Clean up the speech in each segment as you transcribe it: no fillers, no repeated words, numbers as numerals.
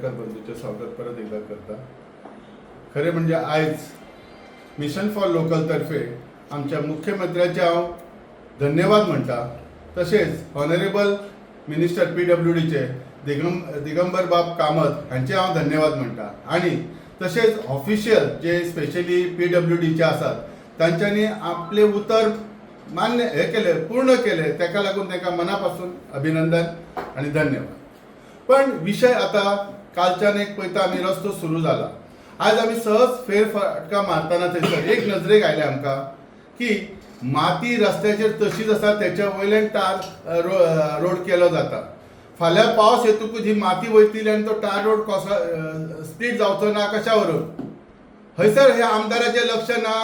पेडणेकर बंधूचें स्वागत परत एकदां करता. खरें म्हणजे आयज मिशन फॉर लोकल तर्फे आमच्या मुख्यमंत्र्याचे हांव धन्यवाद म्हणटा, तशेंच ऑनरेबल मिनिस्टर पीडब्ल्यूडीचे दिगंबर बाब कामत हांचे हांव धन्यवाद म्हणटा आनी तशेंच ऑफिशियल जे स्पेशली पीडब्ल्यूडीचे आसात तांच्यांनी आपलें उतर मान्य हे केलें, पूर्ण केलें. ताका लागून तांकां मना पासून अभिनंदन आनी धन्यवाद. पण विशय आतां कालच्यान एक पळयता आमी, रस्तो सुरू जाला. आयज आमी सहज फेरफटका मारतना थंयसर एक नजरेक आयलें आमकां की माती रस्त्याचेर तशीच आसा, तेच्या वयल्यान टार रोड केलो जाता. फाल्यां पावस येतकूच ही माती वयतली आनी तो टार रोड कसो स्प्लीट जावचो ना कशा वरून? हयसर हे आमदाराचें लक्ष ना.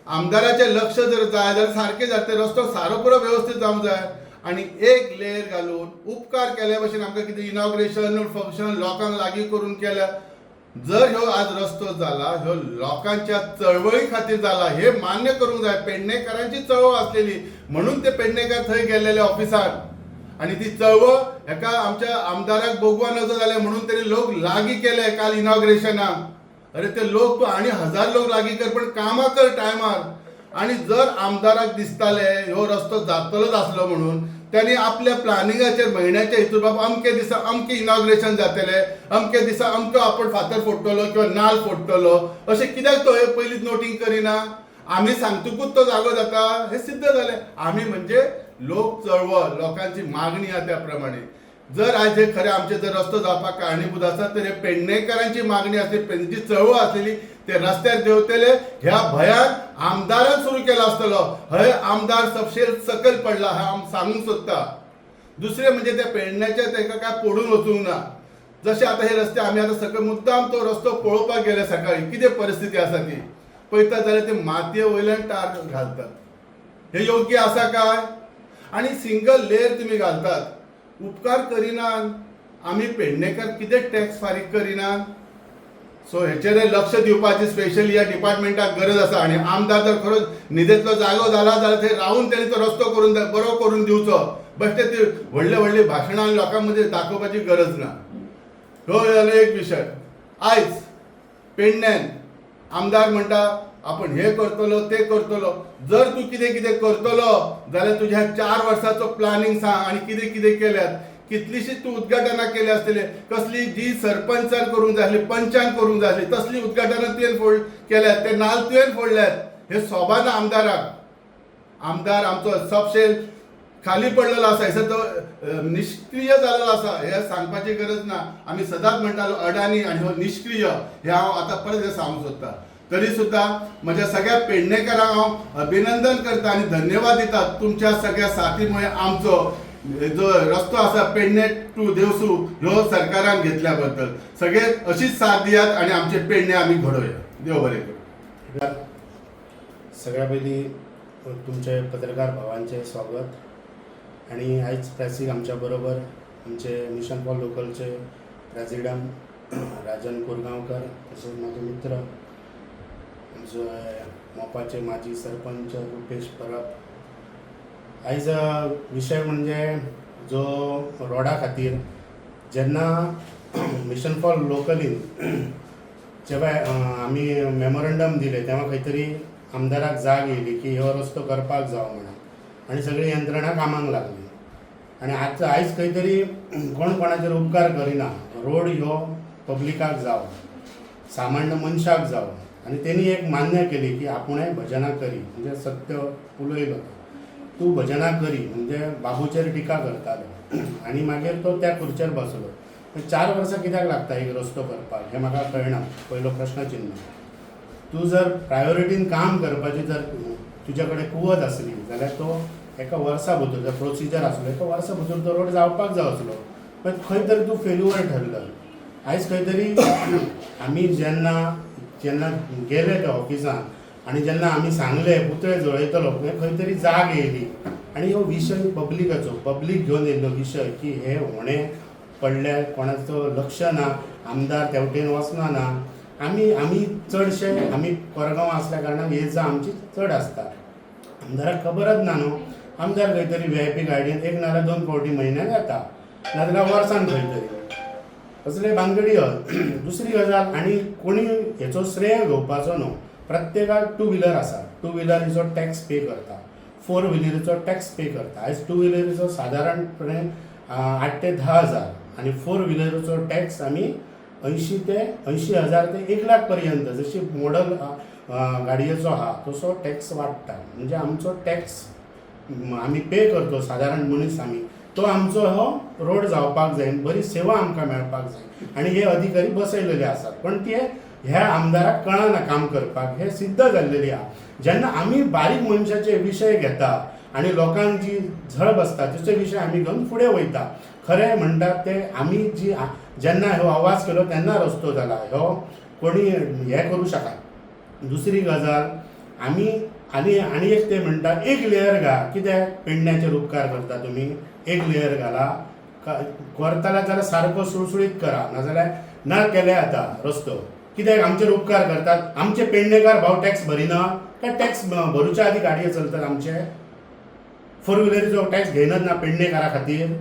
आमदाराचें लक्ष जर जाय जाल्यार सारकें जाता, रस्तो सारो पुरो वेवस्थीत जावंक जाय आनी एक लेयर घालून उपकार केल्या भशेन आमकां कितें इनॉग्रेशन फंक्शन लोकांक लागीं करून केल्या. जर ह्यो आज रस्तो जाला, ह्यो लोकांच्या चळवळी खातीर जाला हे मान्य करूंक जाय. पेडणेकारांची चळवळ आसलेली म्हणून ते पेडणेकार थंय गेल्लेले ऑफिसान आनी ती चळवळ हेका आमच्या आमदाराक बोगवा नजो जालें म्हणून तेणी लोक लागीं केले काल इनॉग्रेशनाक. अरे, ते लोक तूं आनी हजार लोक लागीं कर, पण कामां कर टायमार. आनी जर आमदाराक दिसताले ह्यो रस्तो जातलोच आसलो म्हणून, त्यांनी आपल्या प्लॅनिंगाचेर म्हयन्याच्या हितून, बाबा अमके दिसा अमके इनॉग्रेशन जातले, अमके दिसा अमको आपण फातर फोडटलो किंवा नाल फोडटलो, अशें कित्याक तो हे पयलींच नोटींग करिना? आमी सांगतकूच तो जागो जाता हे सिद्ध जालें. आमी म्हणजे लोक चळवळ, लोकांची मागणी आहा त्या प्रमाणे. जर आयज हे खरें आमचे जर रस्तो जावपाक कारणीभूत आसा तर हे पेडणेकरांची मागणी आसली, पेडणेची चळवळ आसलेली. ते रस्त्यार देंवतले ह्या भयान आमदारान सुरू केला आसतलो. हय, आमदार सपशेल सकयल पडला हा हांव सांगूंक सोदता. दुसरें म्हणजे त्या पेडण्याच्या तांकां काय पडून वचूंक ना. जशे आतां हे रस्ते आमी आतां सकाळी मुद्दाम तो रस्तो पळोवपाक गेले सकाळी, कितें परिस्थिती आसा ती पळयता जाल्यार ते मातये वयल्यान टार घालतात. हे योग्य आसा काय? आनी सिंगल लेयर तुमी घालतात, उपकार करिनात. आमी पेडणेकर कितें टॅक्स फारीक करिनात? सो हेचेर लक्ष दिवपाची स्पेशली ह्या डिपार्टमेंटाक गरज आसा. आनी आमदार जर खरोच न्हिदेंतलो जागो जाला जाल्यार थंय रावून तेणी तो रस्तो करून बरो करून दिवचो. बेश्टे ती व्हडले व्हडले भाशणां लोकां मदीं दाखोवपाची गरज ना. हो जालो एक विशय. आयज पेडण्यान आमदार म्हणटा आपण हे करतलो, ते करतलो. जर तूं कितें कितें करतलो जाल्यार तुज्या 4 वर्साचो प्लॅनिंग सांग आनी कितें कितें केल्यात, कितलीशीच तूं उद्घाटनां केली आसतली. कसली जी सरपंचान करूंक जाय आसली, पंचान करूंक जाय आसली, तसली उद्घाटनां तुवें फोड केल्यात, ते नाल तुवें फोडल्यात. हे सोबाना आमदाराक. आमदार आमचो सपशेल खाली पडलेलो आसा. हयसर तो निश्क्रीय जालेलो आसा हे सांगपाची गरज ना. आमी सदांच म्हणटालो अडानी आनी हो निश्क्रीय, हे हांव आतां परत हें सांगूंक सोदता. तरी सुद्दां म्हज्या सगळ्या पेडणेकारांक हांव अभिनंदन करता आनी धन्यवाद दिता. तुमच्या सगळ्या साथीमुळे आमचो जो रस्तो आसा पेडणे टू देवसू ह्यो सरकारान घेतल्या बद्दल सगळे अशीच साथ दियात आनी आमचे पेडणे आमी घडोवया. देव बरें करूं. सगळ्या पयलीं तुमचे पत्रकार भावांचे स्वागत आनी आयज प्रेसीक आमच्या बरोबर आमचे मिशन फॉर लोकलचे प्रेजिडंट राजन कोरगांवकर, तशेंच म्हाजे मित्र, आमचे मोपाचे माजी सरपंच रुपेश परब. आयज विशय म्हणजे जो रोडा खातीर जेन्ना मिशन फॉर लोकलीन जेव्हा आमी मेमोरंडम दिलें तेन्ना खंय तरी आमदाराक जाग येयली की हो रस्तो करपाक जावो म्हणून आनी सगळी यंत्रणा कामाक लागली. आनी आतां आयज खंय तरी कोण कोणाचेर उपकार करिना. रोड ह्यो पब्लिकाक जावो, सामान्य मनशाक जावो. आनी तेणी एक मान्य केली की आपुणय भजनां करी, म्हणजे सत्य उलयलो तो. तूं भजनां करी म्हणजे बाबूचेर टिका करतालो आनी मागीर तो त्या खुर्चेर बसलो. 4 वर्सां कित्याक लागता एक रस्तो करपाक हें म्हाका कळना. पयलो प्रश्न चिन्ह. तूं जर प्रायोरिटीन काम करपाची जर तुज्या कडेन कुवत आसली जाल्यार तो एका वर्सा भितर, जर प्रोसिजर आसलो, एका वर्सा भितर तो रोड जावपाक जाय आसलो. पण खंय तरी तूं फेल्युअर ठरलो. आयज खंय तरी आमी जेन्ना जेन्ना गेले त्या ऑफिसान आनी जेन्ना आमी सांगले पुतळे जळयतलो, हें खंय तरी जाग येयली. आनी हो विशय पब्लिकाचो, पब्लीक घेवन येयल्लो विशय की हे होणे पडले, कोणाचो लक्ष ना, आमदार तेवटेन वचना ना. आमी आमी चडशे आमी कोरगांव आसल्या कारणान ये जा आमची चड आसता. आमदाराक खबरच ना न्हू. आमदार खंय तरी व्हीआयपी गाडयेन एक नाल्यार दोन फावटी म्हयन्याक येता, नाजाल्यार वर्सान खंय तरी. असले भानगडी आहा. दुसरी गजाल, आनी कोणी हेचो श्रेय घेवपाचो न्हू. प्रत्येकाक टू व्हिलर आसा, टू व्हिलरीचो टॅक्स पे करता, फोर व्हिलरीचो टॅक्स पे करता. आयज टू व्हिलरीचो सादारणपणे 8 ते 10 हजार आनी फोर व्हिलरीचो टॅक्स आमी 80 ते 80 हजार ते 1 लाख पर्यंत, जशी मॉडल गाडयेचो आहा तसो टॅक्स वाडटा. म्हणजे आमचो टॅक्स आमी पे करतो सादारण मनीस आमी, तो आमचो हो रोड जावपाक जाय, बरी सेवा आमकां मेळपाक जाय. आनी हे अधिकारी बसयलेले आसात, पण ते ह्या आमदाराक कळना काम करपाक, हें सिद्ध जाल्लेलें आहा. जेन्ना आमी बारीक मनशाचे विशय घेता आनी लोकांक जी झळ बसता तेचो विशय आमी घेवन फुडें वयता. खरें म्हणटात ते, आमी जी जेन्ना हो आवाज केलो तेन्ना रस्तो जाला, हो कोणी हें करूं शकना. दुसरी गजाल, आमी आनी आनी एक ते म्हणटा एक लेयर घाल. कित्याक पेडण्याचेर उपकार करता तुमी? एक लेयर घाला करताले जाल्यार सारको सुळसुळीत करा, नाजाल्यार ना केले जाता रस्तो. कित्याक आमचेर उपकार करतात? आमचे पेडणेकार भाव टॅक्स भरिना काय? टॅक्स भरुच्या आदी गाडयो चलतात आमचे? फोर व्हिलरीचो टॅक्स घेयनच ना पेडणेकारा खातीर,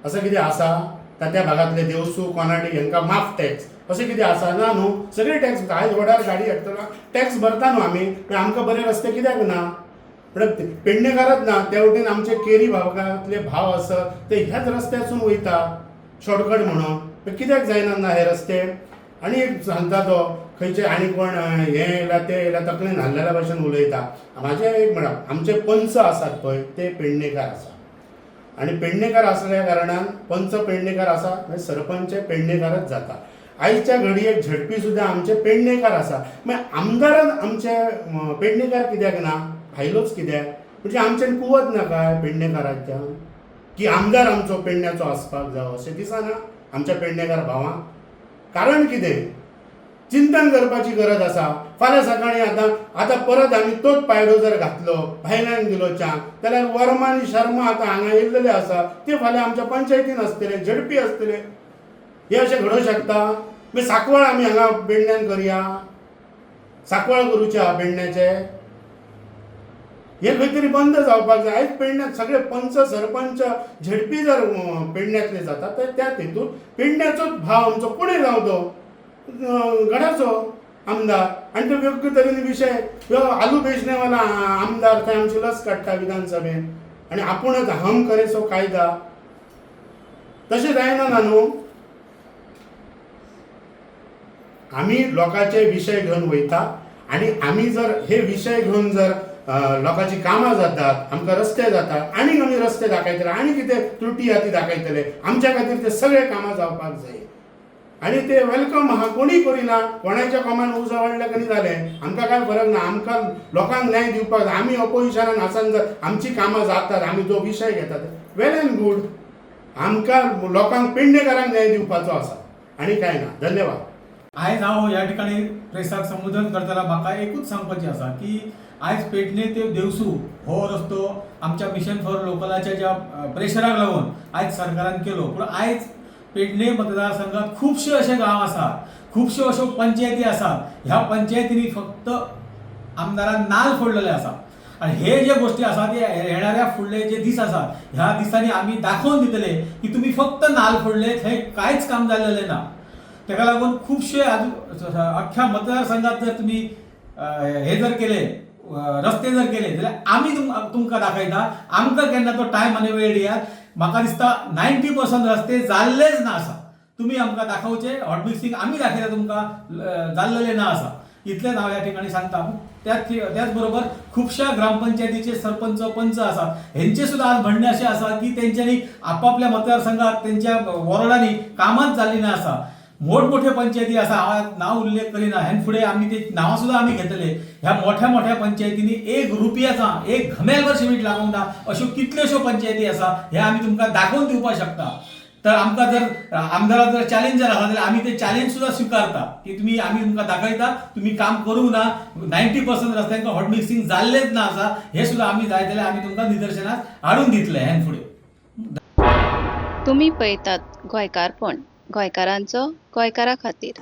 असं कितें आसा? त्या त्या भागांतले देवसू, कोनाडी हांकां माफ टॅक्स, अशें कितें आसा? ना न्हू, सगळे टॅक्स. आयज रोडार गाडी हाडटना टॅक्स भरता न्हू आमी, पूण आमकां बरे रस्ते कित्याक ना? म्हणल्यार पेडणेकारच ना, त्या वटेन आमचे केरी भागांतले भाव आसत ते ह्याच रस्त्यासून वयता शॉर्टकट म्हणून. पूण कित्याक जायना ना हे रस्ते? आनी एक सांगता तो खंयचे आनी कोण हें येयला ते येयला, तकलेन हाडलेल्या भशेन उलयता. म्हाजें एक म्हणप, आमचे पंच आसात पळय ते पेडणेकार आसा आनी पेडणेकार आसल्या कारणान, पंच पेडणेकार आसा म्हणजे सरपंच पेडणेकारच जाता. आयच्या घडयेक झेडपी सुद्दां आमचे पेडणेकार आसा. मागीर आमदारान आमचे पेडणेकार कित्याक ना? भायलोच कित्याक? म्हणजे आमच्यान कुवत ना काय पेडणेकाराच्या की आमदार आमचो पेडण्याचो आसपाक जावो अशें दिसना आमच्या पेडणेकार भावांक? कारण कितें, चिंतन करपाची गरज आसा. फाल्यां सकाळीं आतां आतां परत आमी तोच पायडो जर घातलो, भायल्यान दिलो चान्स जाल्यार वर्मा आनी शर्मा आतां हांगा येयल्लेले आसा, ते फाल्यां आमच्या पंचायतीन आसतले, झेडपी आसतले. हे अशें घडोवंक शकता? मागीर सांकवाळ आमी हांगा पेडण्यान करया, सांकवाळ करुचे आहा पेडण्याचे. हे खंय तरी बंद जावपाक जाय. आयज पेडण्यात सगळे पंच, सरपंच, झेडपी जर पेडण्यांतले जाता तर त्या तेतून पेडण्याचोच भाव आमचो कोणूय जावं, तो गडाचो आमदार आनी तो योग्य तरेन विशय ह्यो आलू बेचनेवाला आमदार थंय आमची लस काडटा विधानसभेन आनी आपूणच हम करे सो कायदा. तशें जायना ना न्हू. आमी लोकांचे विशय घेवन वयता आनी आमी जर हे विशय घेवन जर लोकांची कामां जातात, आमकां रस्ते जातात, आनीक आमी रस्ते दाखयतले आनी कितें त्रुटी आहा ती दाखयतले. आमच्या खातीर ते सगळे कामां जावपाक जाय आनी ते welcome आहा. कोणीय करिना, कोणाच्या कामान उजो वाडले कनी जालें, आमकां कांय फरक ना. आमकां लोकांक न्याय दिवपाक जाय. आमी ऑपोजिशनान आसन जर आमची कामां जातात, आमी जो विशय घेतात, वेल एंड गूड. आमकां लोकांक, पेडणेकारांक न्याय दिवपाचो आसा आनी कांय ना. धन्यवाद. आयज हांव ह्या ठिकाणी प्रेसाक संबोधन करतना म्हाका एकूच सांगपाचें आसा की आयज पेडणे ते देवसू हो रस्तो आमच्या मिशन फॉर लोकलाच्या ज्या प्रेशराक लागून आयज सरकारान केलो. पूण आयज पेडणे मतदारसंघात खुबशे अशे गांव आसात, खुबश्यो अश्यो पंचायती आसात, ह्या पंचायतींनी फक्त आमदारान नाल फोडलेले आसा. आनी हे जे गोश्टी आसा ते येणाऱ्या फुडले जे दीस आसा ह्या दिसांनी आमी दाखोवन दितले की तुमी फक्त नाल फोडले, थंय कांयच काम जाल्लेलें ना. ताका लागून खुबशे अख्ख्या मतदारसंघात जर तुमी हे जर केले, रस्ते जर केले जाल्यार आमी तुमकां दाखयता. आमकां केन्ना तो टायम आनी वेळ दियात. म्हाका दिसता 90% रस्ते जाल्लेच ना आसा. तुमी आमकां दाखोवचे, हॉट मिक्सिंग आमी दाखयता तुमकां जाल्लेले ना आसा. इतलेंच हांव ह्या ठिकाणी सांगता. त्याच बरोबर खुबश्या ग्रामपंचायतीचे सरपंच, पंच आसात, हेंचे सुद्दां आज म्हणणें अशें आसा की तेंच्यांनी आपापल्या मतदारसंघात तेंच्या वॉर्डांनी कामांच जाल्लीं ना आसा. मोठमोठे पंचायती आसा, हांव नांव उल्लेख करिना, ह्यान फुडें आमी ते नांवां सुद्दां आमी घेतले. ह्या मोठ्या मोठ्या पंचायतींनी 1 रुपयाचा, एक घमेलभर शिमीट लागूंक ना अश्यो कितल्योश्यो पंचायती आसा, हे आमी तुमकां दाखोवन दिवपाक शकता. तर आमकां जर आमदाराक जर चॅलेंज जर आसा जाल्यार आमी ते चॅलेंज सुद्दां स्विकारता की तुमी, आमी तुमकां दाखयता तुमी काम करूंक ना. 90% रस्त्यांक हॉट मिक्सिंग जाल्लेच ना आसा, हे सुद्दां आमी जाय जाल्यार आमी तुमकां निदर्शनाक हाडून दितले ह्यान फुडें. तुमी पळयतात गोंयकारपण, गोंयकारांचो गोंयकारा खातीर.